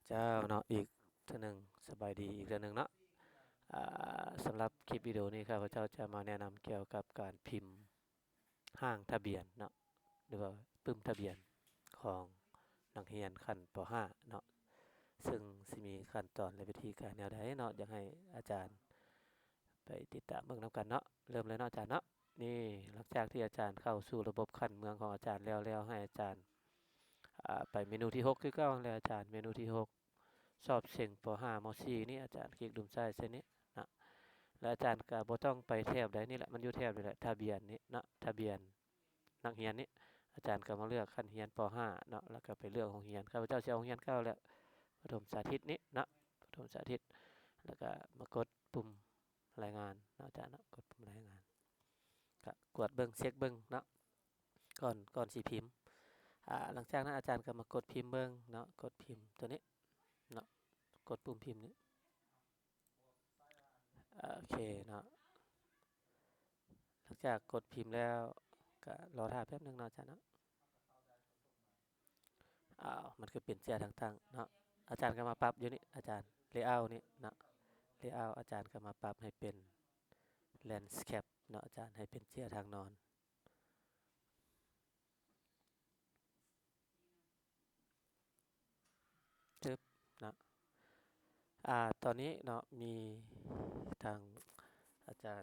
ເຈົ້າເນາະ ອີກເທື່ອໜຶ່ງ ສະບາຍດີອີກເທື່ອໜຶ່ງເນາະ. ອ່າ ສຳລັບຄລິບວິດີໂອນີ້ ຂ້າພະເຈົ້າຈະມາແນະນຳກ່ຽວກັບການພິມຮ່າງທະບຽນເນາະ ຫຼືວ່າປຶ້ມທະບຽນຂອງນັກຮຽນຂັ້ນ ປໍຫ້າ ເນາະ, ເຊິ່ງຊິມີຂັ້ນຕອນ ແລະ ວິທີການແນວໃດເນາະ ຢາກໃຫ້ອາຈານໄປຕິດຕາມເບິ່ງນຳກັນເນາະ. ເລີ່ມເລີຍເນາະອາຈານເນາະ. ນີ້ ຫຼັງຈາກທີ່ອາຈານເຂົ້າສູ່ລະບົບຂັ້ນເມືອງຂອງອາຈານແລ້ວ ແລ້ວໃຫ້ອາຈານ ອ່າ ໄປເມນູທີຫົກຄືເກົ່າຫັ້ນແຫຼະອາຈານ, ເມນູທີຫົກ ສອບເສັງ ປໍຫ້າ ມໍສີ່ນີ້ ອາຈານຄລິກດຸ່ມຊ້າຍໃສ່ນີ້ນະ ແລ້ວອາຈານກໍບໍ່ຕ້ອງໄປແຖບໃດນີ້ແຫຼະ ມັນຢູ່ແຖບນີ້ແຫຼະ ທະບຽນນີ້ເນາະ ທະບຽນນັກຮຽນນີ້ ອາຈານກໍມາເລືອກຂັ້ນຮຽນ ປໍຫ້າ ເນາະ ແລ້ວກໍໄປເລືອກໂຮງຮຽນ. ຂ້າພະເຈົ້າຊິເອົາໂຮງຮຽນເກົ່າແຫຼະ ປະຖົມສາທິດນີ້ເນາະ ປະຖົມສາທິດ ແລ້ວກໍມາກົດປຸ່ມລາຍງານເນາະອາຈານເນາະ ກົດປຸ່ມລາຍງານ ກະກວດເບິ່ງ ເຊັກເບິ່ງເນາະ ກ່ອນ ກ່ອນຊິພິມ. ອາ ຫຼັງຈາກນັ້ນອາຈານກໍມາກົດພິມເບິ່ງເນາະ ກົດພິມຕົວນີ້ເນາະ ກົດປຸ່ມພິມນີ້ ໂອເຄເນາະ. ຫຼັງຈາກກົດພິມແລ້ວ ກະລໍຖ້າແປັບໜຶ່ງເນາະອາຈານເນາະ. ອ້າວ ມັນຄືເປັນເຈ້ຍທາງຕັ້ງເນາະ ອາຈານກໍມາປັບຢູ່ນີ້ ອາຈານ ເລເອົານີ້ເນາະ ເລເອົາ ອາຈານກໍມາປັບໃຫ້ເປັນແລນສະເຄບເນາະ ອາຈານ ໃຫ້ເປັນເຈ້ຍທາງນອນ ຕຶບເນາະ. ອາ ຕອນນີ້ເນາະ ມີທາງອາຈານ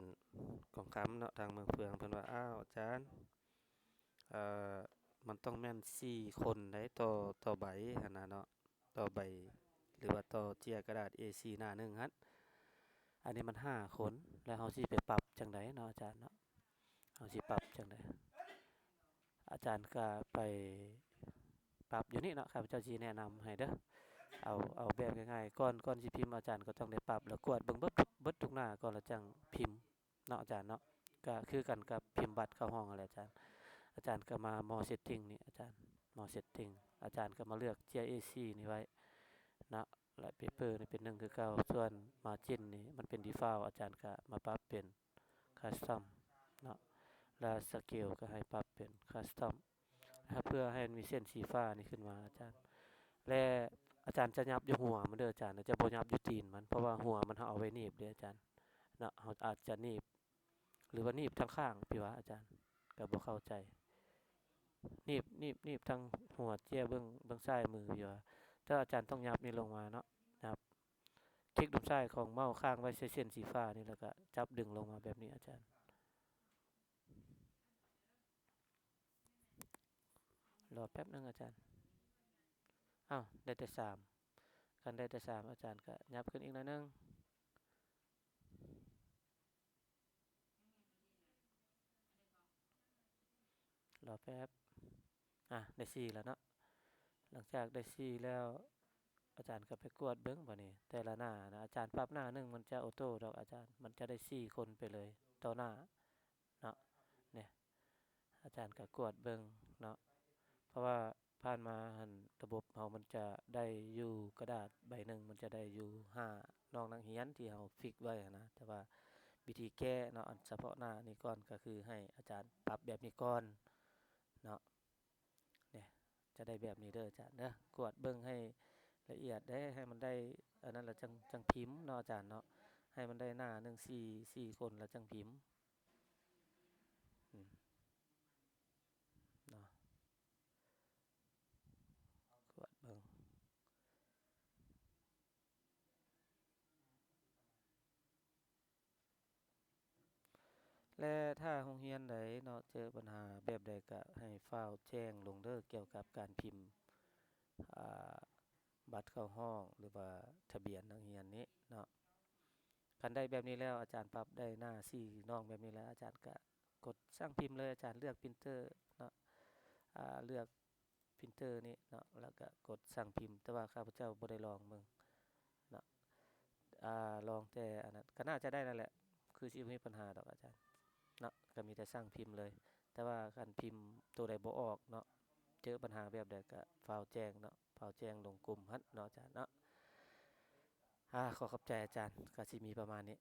ກອງຄຳເນາະ ທາງເມືອງເຟືອງ ເພິ່ນວ່າ ອ້າວ ອາຈານ ເອີ ມັນຕ້ອງແມ່ນສີ່ຄົນໃດ ຕໍ່ ຕໍ່ໃບຫັ້ນນະເນາະ ຕໍ່ໃບ ຫຼືວ່າຕໍ່ເຈ້ຍກະດາດ ເອສີ່ ໜ້າໜຶ່ງຫັ້ນ ອັນນີ້ມັນຫ້າຄົນ ແລ້ວເຮົາຊິໄປປັບຈັ່ງໃດເນາະອາຈານເນາະ ເຮົາຊິປັບຈັ່ງໃດ? ອາຈານກະໄປປັບຢູ່ນີ້ເນາະ ຂ້າພະເຈົ້າຊິແນະນຳໃຫ້ເດີ ເອົາ ເອົາແບບງ່າຍໆ ກ່ອນ ກ່ອນຊິພິມ ອາຈານກໍຕ້ອງໄດ້ປັບ ແລ້ວກວດເບິ່ງເບິດ ເບິດທຸກໜ້າກ່ອນ ແລ້ວຈັ່ງພິມເນາະອາຈານເນາະ. ກະຄືກັນກັບພິມບັດເຂົ້າຫ້ອງຫັ້ນແຫຼະອາຈານ ອາຈານກໍມາມໍເຊັດຕິງນີ້ ອາຈານມໍເຊັດຕິງ ອາຈານກໍມາເລືອກເຈ້ຍ ເອສີ່ ນີ້ໄວ້ເນາະ ແລະ ເປເປີນີ້ເປັນໜຶ່ງຄືເກົ່າ ສ່ວນມາຈິນນີ້ມັນເປັນດີຟອລ ອາຈານກໍມາປັບເປັນ ຄັສຕອມເນາະ ແລະ ສະເກວກໍໃຫ້ປັບເປັນຄັສຕອມ ເພື່ອໃຫ້ມັນມີເສັ້ນສີຟ້ານີ້ຂຶ້ນມາອາຈານ ແລະ ອາຈານຈະຫຍັບຢູ່ຫົວມັນເດີອາຈານ ຈະບໍ່ຫຍັບຢູ່ຕີນມັນ ເພາະວ່າຫົວມັນເຮົາເອົາໄວ້ໜີບເດ້ອາຈານເນາະ ເຮົາອາດຈະໜີບ ຫຼືວ່າໜີບທາງຂ້າງ ພີ່ວ່າອາຈານກໍບໍ່ເຂົ້າໃຈ ໜີບ ໜີບ ໜີບທາງຫົວເຈ້ຍເບື້ອງ ເບື້ອງຊ້າຍມື ພີ່ວ່າ ແຕ່ອາຈານຕ້ອງຫຍັບນີ້ລົງມາເນາະ ຫຍັບ ຄລິກດຸ່ມຊ້າຍຂອງເມົາຄ້າງໄວ້ໃສ່ເສັ້ນສີຟ້ານີ້ ແລ້ວກໍຈັບດຶງລົງມາແບບນີ້ອາຈານ. ລໍແປັບໜຶ່ງອາຈານ. ອ້າວ ໄດ້ແຕ່ສາມ ຄັນໄດ້ແຕ່ສາມ ອາຈານກະຫຍັບຂຶ້ນອີກໜ້ອຍໜຶ່ງ. ລໍແປັບ. ອາ ໄດ້ສີ່ແລ້ວເນາະ. ຫຼັງຈາກໄດ້ສີ່ແລ້ວ ອາຈານກໍໄປກວດເບິ່ງບາດນີ້ ແຕ່ລະໜ້ານະ ອາຈານປັບໜ້າໜຶ່ງ ມັນຈະໂອໂຕ້ດອກອາຈານ ມັນຈະໄດ້ສີ່ຄົນໄປເລີຍຕໍ່ໜ້າເນາະ. ນີ້ ອາຈານກໍກວດເບິ່ງເນາະ ເພາະວ່າຜ່ານມາຫັ້ນ ລະບົບເຮົາມັນຈະໄດ້ຢູ່ກະດາດໃບໜຶ່ງ ມັນຈະໄດ້ຢູ່ຫ້ານ້ອງນັກຮຽນທີ່ເຮົາຟິກໄວ້ຫັ້ນນະ ແຕ່ວ່າວິທີແກ້ເນາະ ອັນສະເພາະໜ້ານີ້ກ່ອນ ກໍຄືໃຫ້ອາຈານປັບແບບນີ້ກ່ອນເນາະ. ນີ້ ຈະໄດ້ແບບນີ້ເດີອາຈານເດີ ກວດເບິ່ງໃຫ້ລະອຽດເດ້ ໃຫ້ມັນໄດ້ອັນນັ້ນລະຈັ່ງ ຈັ່ງພິມເນາະອາຈານເນາະ ໃຫ້ມັນໄດ້ໜ້າໜຶ່ງ ສີ່ ສີ່ຄົນລະຈັ່ງພິມ ອືມ ເນາະ ກວດເບິ່ງ. ແລະ ຖ້າໂຮງຮຽນໃດເນາະ ເຈີບັນຫາແບບໃດກະໃຫ້ຟ້າວແຈ້ງລົງເດີ ກ່ຽວກັບການພິມ ອາ ບັດເຂົ້າຫ້ອງ ຫຼືວ່າທະບຽນນັກຮຽນນີ້ເນາະ. ຄັນໄດ້ແບບນີ້ແລ້ວ ອາຈານປັບໄດ້ໜ້າສີ່ນ້ອງແບບນີ້ແລ້ວ ອາຈານກະກົດສັ່ງພິມເລີຍ ອາຈານເລືອກປຣິນເຕີເນາະ ອາ ເລືອກ ປຣິນເຕີນີ້ເນາະ ແລ້ວກະກົດສັ່ງພິມ ແຕ່ວ່າຂ້າພະເຈົ້າບໍ່ໄດ້ລອງເບິ່ງເນາະ ອາ ລອງແຕ່ອັນນັ້ນ ກະໜ້າຈະໄດ້ນັ້ນແຫຼະ ຄືຊິບໍ່ມີບັນຫາດອກອາຈານເນາະ ກະມີແຕ່ສັ່ງພິມເລີຍ ແຕ່ວ່າຄັນພິມໂຕໃດບໍ່ອອກເນາະ ເຈີບັນຫາແບບໃດກະຟ້າວແຈ້ງເນາະ ຟ້າວແຈ້ງລົງກຸ່ມຫັ້ນເນາະອາຈານເນາະ. ອາ ຂໍຂອບໃຈອາຈານ ກະຊິມີປະມານນີ້.